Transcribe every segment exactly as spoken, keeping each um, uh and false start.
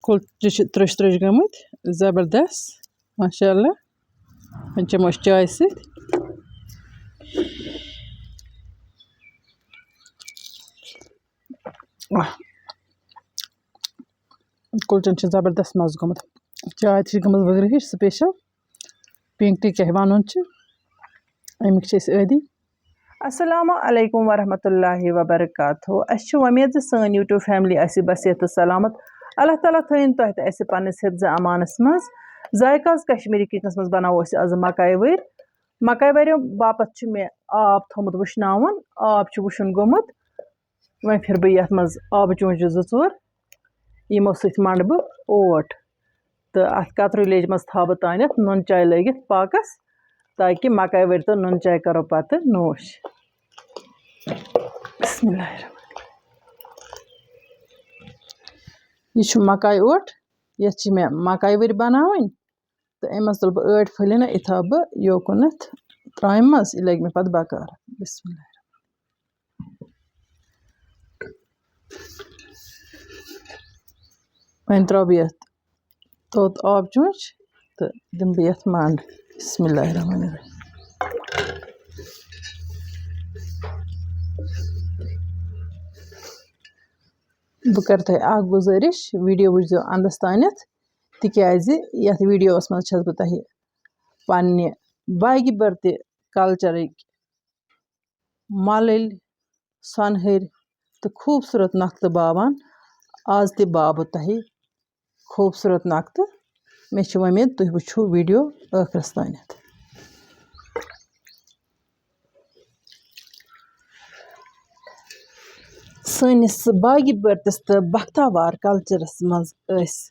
کُلچہِ چھِ ترٛوٚش ترٛوٚش گٔمٕتۍ، زبردست، ماشاء اللہ۔ وۄنۍ چٮ۪مو أسۍ چایہِ سۭتۍ۔ آہ۔ کُلچَن چھُ زبردست مَزٕ گوٚمُت۔ چاے تہِ چھِ گٔمٕژ ؤگرٕ ہِش special۔ Pink tea کیٛاہ وَنُن چھُ، اَمِکۍ چھِ أسۍ عٲدی۔ السلام علیکم ورحمۃ اللہ وبرکاتہ۔ اَسہِ چھِ وۄمید زِ سٲنۍ YouTube family آسہِ بصحت تہٕ سلامت۔ اللہ تعالیٰ تھٲیِن تۄہہِ تہٕ اَسہِ پنٛنِس حفظ امانَس منٛز۔ ذائقہ آز کشمیٖری kitchenَس منٛز بَناوو أسۍ آز مَکاے ؤرۍ۔ مَکاے ؤریو باپَتھ چھُ مےٚ آب تھوٚمُت وٕشناوُن۔ آب چھُ وٕشُن گوٚمُت۔ وۄنۍ پھِرٕ بہٕ یَتھ منٛز آبہٕ چونٛچہِ زٕ ژور، یِمو سۭتۍ منٛڈٕ بہٕ اوٹ۔ تہٕ اَتھ کَتریو لیٚجہِ منٛز تھاوٕ بہٕ تانٮ۪تھ نُن چاے لٲگِتھ پاکَس، تاکہِ مَکاے ؤرۍ تہٕ نُن چاے کَرو پَتہٕ نوش۔ بسم اللہ الرحمن الرحیم۔ یہِ چھُ مَکاے اوٹ، یَتھ چھِ مےٚ مَکاے ؤرۍ بَناوٕنۍ۔ تہٕ أمۍ منٛز تُلہٕ بہٕ ٲٹۍ پھٔلۍ نا، یہِ تھاوٕ بہٕ یوکُنَتھ ترٛامہِ منٛز، یہِ لَگہِ مےٚ پَتہٕ بَکار۔ بسم اللہ۔ وۄنۍ ترٛاوٕ بہٕ یَتھ توٚت آب چونٛچ تہٕ دِمہٕ بہٕ یَتھ منٛڈ۔ بسم اللہ الرحمن الرحیم۔ بہٕ کَرٕ تۄہہِ اَکھ گُزٲرِش، video وٕچھزیو اَندَس تانٮ۪تھ، تِکیٛازِ یَتھ videoوَس منٛز چھَس بہٕ تۄہہِ پنٛنہِ باگہِ بٔرتہِ cultureٕکۍ مۄلٕلۍ، سۄنہٕرۍ تہٕ خوٗبصوٗرت نۄقطہٕ باوان۔ آز تہِ باوٕ بہٕ تۄہہِ خوٗبصوٗرت نۄقطہٕ۔ مےٚ چھِ وۄمید تُہۍ وٕچھِو video ٲخرَس تانٮ۪تھ۔ سٲنِس باگہِ بٔرتِس تہٕ بختاوار cultureس منٛز ٲسۍ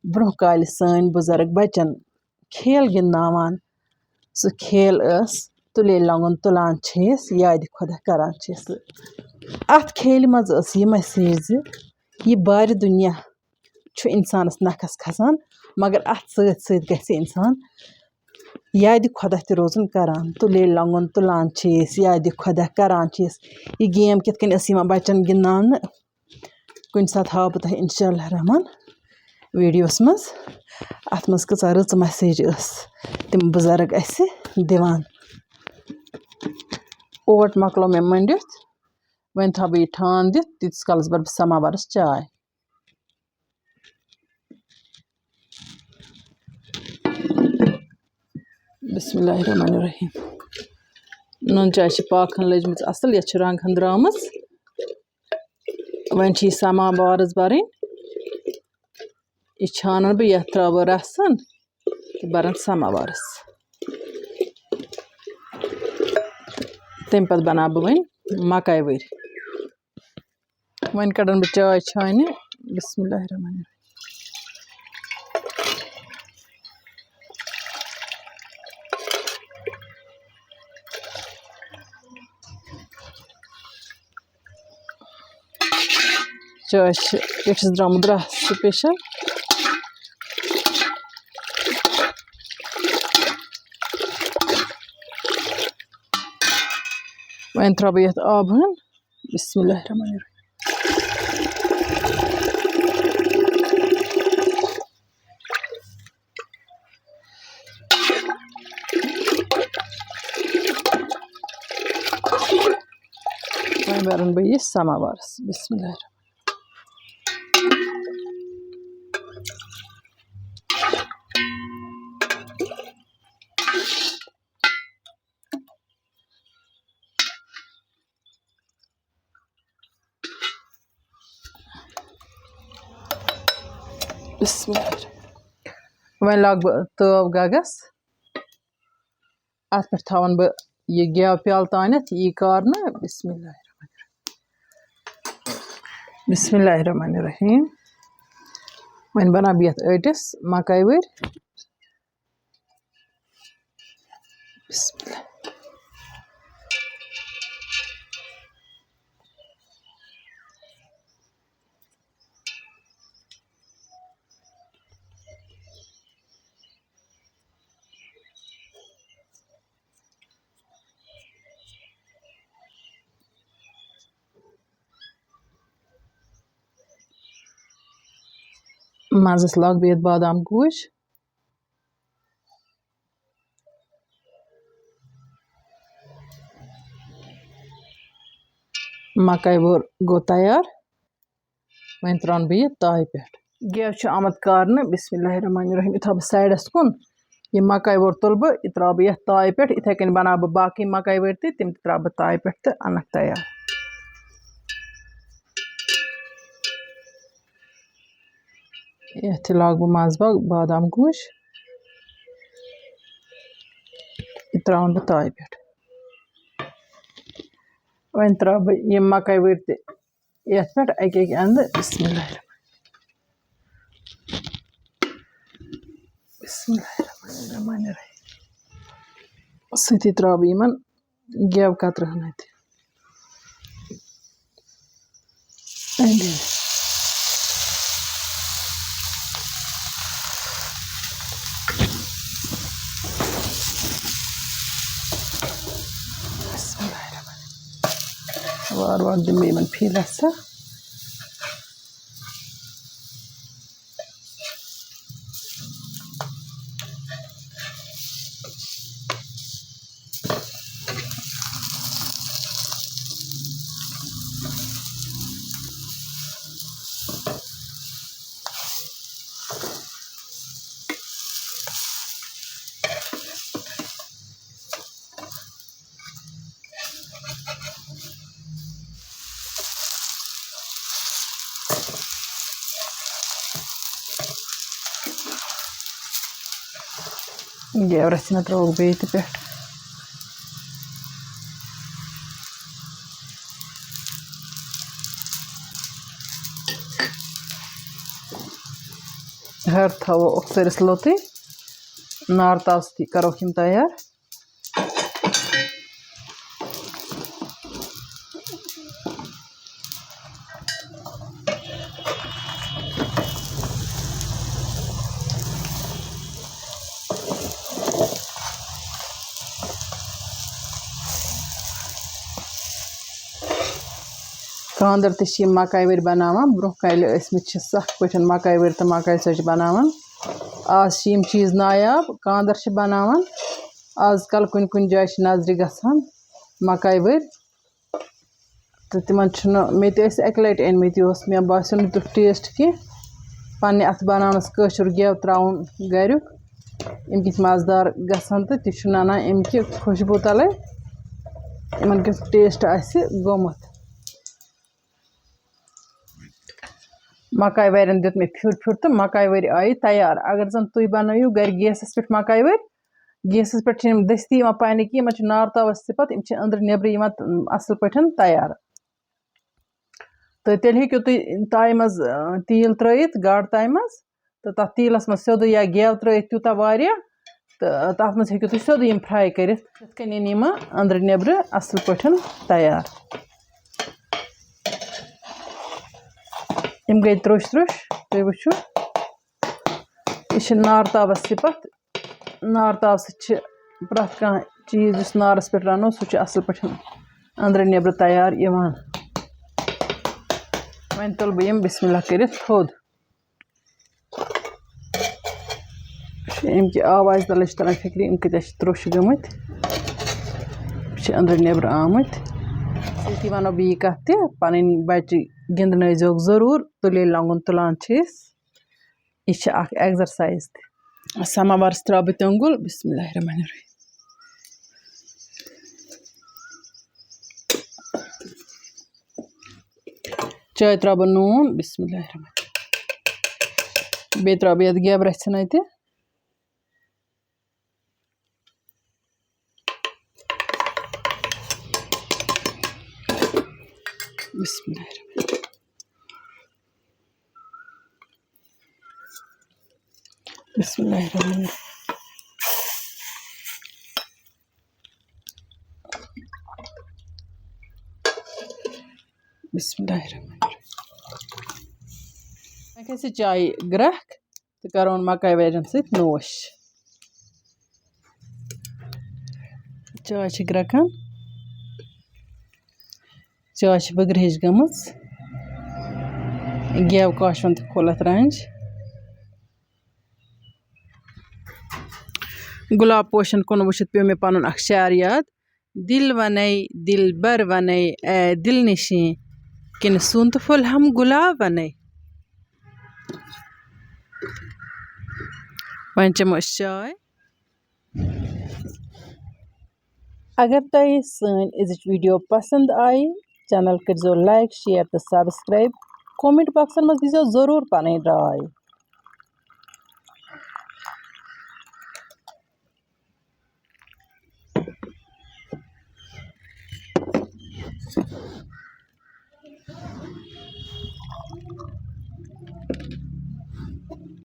برٛونٛہہ کالہِ سٲنۍ بُزرگ بَچَن کھیل گِنٛدناوان۔ سُہ کھیل ٲس تُلے لنٛگُن تُلان چھِ أسۍ، یادِ خۄدا کَران چھِ أسۍ۔ اَتھ کھیلہِ منٛز ٲس یہِ message زِ یہِ بارِ دُنیا چھُ اِنسانَس نَکھَس کھَسان، مگر اَتھ سۭتۍ سۭتۍ گژھِ اِنسان یادِ خۄدا تہِ روزُن کَران۔ تُلے لنٛگُن تُلان چھِ أسۍ، یادِ خۄدا کَران چھِ أسۍ۔ یہِ game کِتھ کٔنۍ ٲس یِوان بَچَن گِنٛدناونہٕ، کُنہِ ساتہٕ ہاوٕ بہٕ تۄہہِ اِنشاء اللہ الرحمن videoس منٛز۔ اَتھ منٛز کۭژاہ رٕژ message ٲس تِم بُزرگ اَسہِ دِوان۔ اوٹ مۄکلو مےٚ مٔنڈِتھ، وۄنۍ تھاوٕ بہٕ یہِ ٹھانٛڈ دِتھ، تیٖتِس کالَس بَرٕ بہٕ سَماوارَس چاے۔ بسم اللہ الرحمن الرحیم۔ نُن چاے چھِ پاکھن لٔجمٕژ اَصٕل، یَتھ چھِ رنٛگ ہن درٛامٕژ۔ وۄنۍ چھِ یہِ سَماوارَس بَرٕنۍ۔ یہِ چھانَن بہٕ، یَتھ ترٛاوٕ بہٕ رَسَن تہٕ بَرَن سَماوارَس۔ تَمہِ پَتہٕ بَناوٕ بہٕ وۄنۍ مَکاے ؤرۍ۔ وۄنۍ کَڑَن بہٕ چاے چھانہِ۔ بسم اللہ الرحمن الرحیم۔ چاے چھِ، یہِ چھِ درٛامُت رَس special۔ وۄنۍ ترٛاوٕ بہٕ یَتھ آب ہن۔ بسم اللہ الرحمن الرحیم۔ وۄنۍ بَرَن بہٕ یہِ سَماوارَس۔ بسم اللہ الرحمن۔ بسم اللہ۔ وۄنۍ لاگہٕ بہٕ تٲو گَگَس۔ اَتھ پٮ۪ٹھ تھاوَن بہٕ یہِ گٮ۪و پیالہٕ تانٮ۪تھ، یہِ کارنہٕ۔ بسم اللہ الرحمن الرحیم۔ بسم اللہ الرحمن الرحیم۔ وۄنۍ بَناو بہٕ یَتھ ٲٹِس مَکاے ؤرۍ۔ بسم اللہ۔ منٛزَس لاگہٕ بہٕ یَتھ بادام گوٗج۔ مکاے وور گوٚو تیار۔ وۄنۍ ترٛاوَن بہٕ یہِ تایہِ پٮ۪ٹھ۔ گیو چھُ آمُت کارنہٕ۔ بسم اللہ الرحمن الرحیم۔ یہِ تھاوٕ بہٕ سایڈَس کُن۔ یہِ مکاے وور تُلہٕ بہٕ، یہِ ترٛاوٕ بہٕ یَتھ تایہِ پٮ۪ٹھ۔ یِتھَے کٔنۍ بَناوٕ بہٕ باقٕے مکاے وٲرۍ تہِ، تِم تہِ ترٛاوٕ بہٕ تایہِ پٮ۪ٹھ تہٕ اَنَکھ تیار۔ یَتھ تہِ لاگہٕ بہٕ منٛزٕ باگ بادام گوٗج۔ یہِ ترٛاوَن بہٕ تایہِ پٮ۪ٹھ۔ وۄنۍ ترٛاوٕ بہٕ یِم مکاے وٲرۍ تہِ یَتھ پٮ۪ٹھ اَکہِ اَکہِ اَندٕ۔ بسم اللہ الرحمن، بسم اللہ الرحمن الرحیم۔ سۭتی ترٛاوٕ بہٕ یِمَن گٮ۪و قطرٕ ہنا تہِ۔ اَمہِ بسم اللہ الرحمن الرحیم۔ وارٕ وارٕ دِمہٕ بہٕ یِمَن پھِرِ رَژھا۔ گیو رَژھِ مےٚ ترٛووُکھ بیٚیہِ تہِ پٮ۪ٹھ۔ ہر تھاوو اوٚکسٲرِس لوٚتُے، نار تاو سۭتی کَروکھ یِم تیار۔ کانٛدر تہِ چھِ یِم مکاے ؤرۍ بناوان۔ برٛونٛہہ کالہِ ٲسۍ مٕتۍ چھِ سخ پٲٹھۍ مکاے ؤرۍ تہٕ مکاے ژۄچہِ بناوان۔ آز چھِ یِم چیٖز نایاب، کانٛدر چھِ بناوان۔ آز کل کُنہِ کُنہِ جایہِ چھِ نظرِ گژھان مکاے ؤرۍ۔ تہٕ تِمن چھُنہٕ، مےٚ تہِ ٲسۍ اَکہِ لَٹہِ أنۍ مٕتۍ، یہِ اوس، مےٚ باسیو نہٕ تیُتھ ٹیسٹ کینٛہہ۔ پننہِ اَتھٕ بَناونَس کٲشُر گٮ۪و ترٛاوُن گَریُک، یِم کِتھ مَزٕدار گژھن تہٕ تہِ چھُنہٕ اَنان اَمہِ کہِ خوشبوٗ تَلَے یِمَن کیُتھ ٹیسٹ آسہِ گوٚمُت۔ مَکاے وَرٮ۪ن دیُت مےٚ پھیُر پھیُر تہٕ مَکاے ؤرۍ آیہِ تیار۔ اگر زَن تُہۍ بَنٲیِو گَرِ گیسَس پٮ۪ٹھ مَکاے ؤرۍ، گیسَس پٮ۪ٹھ چھِ یِم دٔستی یِوان پاینہٕ کینٛہہ، یِمَن چھِ نارتاوَس صفت، یِم چھِ أنٛدرٕ نیٚبرٕ یِوان تہٕ اَصٕل پٲٹھۍ تیار۔ تہٕ تیٚلہِ ہیٚکِو تُہۍ تایہِ منٛز، آ، تیٖل ترٛٲیِتھ، گاڈٕ تایہِ منٛز، تہٕ تَتھ تیٖلَس منٛز سیوٚدُے یا گٮ۪و ترٛٲیِتھ تیوٗتاہ واریاہ، تہٕ تَتھ منٛز ہیٚکِو تُہۍ سیوٚدُے یِم fry کٔرِتھ۔ یِتھ کٔنۍ یِن یِم أنٛدرٕ نیٚبرٕ اَصٕل پٲٹھۍ تیار۔ یِم گٔے ترٛوٚش ترٛوٚش، تُہۍ وٕچھِو، یہِ چھِ نارتاوَس صفت۔ نارتاو سۭتۍ چھِ پرٛٮ۪تھ کانٛہہ چیٖز یُس نارَس پٮ۪ٹھ رَنو، سُہ چھُ اَصٕل پٲٹھۍ أنٛدرٕ نیٚبرٕ تیار یِوان۔ وۄنۍ تُلہٕ بہٕ یِم بسم اللہ کٔرِتھ تھوٚد۔ اَمہِ کہِ آوازِ تَلَے چھِ تَران فِکرِ، یِم کۭتیٛاہ چھِ ترٛوٚش گٔمٕتۍ، یِم چھِ أنٛدرٕ نیٚبرٕ آمٕتۍ۔ سۭتی وَنو بہٕ یہِ کَتھ تہِ، پَنٕنۍ بَچہِ گِنٛدنٲیزیوکھ ضروٗر، تُلے لۄنٛگُن تُلان چھِ أسۍ۔ یہِ چھِ اَکھ exercise تہِ۔ سَماوارَس ترٛاوٕ بہٕ تیوٚنٛگُل۔ بسم اللہ الرحمن الرحیم۔ چاے ترٛاوٕ بہٕ نوٗن۔ بسم اللہ الرحمن الرحیم۔ بیٚیہِ ترٛاوٕ بہٕ یَتھ گٮ۪بہٕ رَژھِ ہنا تہِ۔ بسم اللہ الرحمن الرحیم۔ بسم اللہ الرحمن الرحیم۔ بسم اللہ الرحمن الرحیم۔ وۄنۍ کھسہِ چایہِ گرٛٮ۪کھ تہٕ کرون مکاے وَرٮ۪ن سۭتۍ نوش۔ چاے چھِ گرٛٮ۪کان۔ چاے چھِ بٕگرِ ہِش گٔمٕژ۔ گٮ۪و کاشوَن تہِ کھوٚل اَتھ رَنٛج۔ گۄلاب پوشَن کُن وٕچھِتھ پیوٚو مےٚ پَنُن اَکھ شعر یاد: دِل وَنے، دِلبر وَنے، اے دِل نشین، کِنہٕ سونتہٕ پھوٚل ہم گۄلاب وَنے؟ وۄنۍ چٮ۪مو أسۍ چاے۔ اگر تۄہہِ سٲنۍ أزِچ ویٖڈیو پسنٛد آیہِ، چینل کٔرۍزیو like، share تہٕ subscribe۔ Comment boxن منٛز دیٖزیو ضروٗر پنٕنۍ راے۔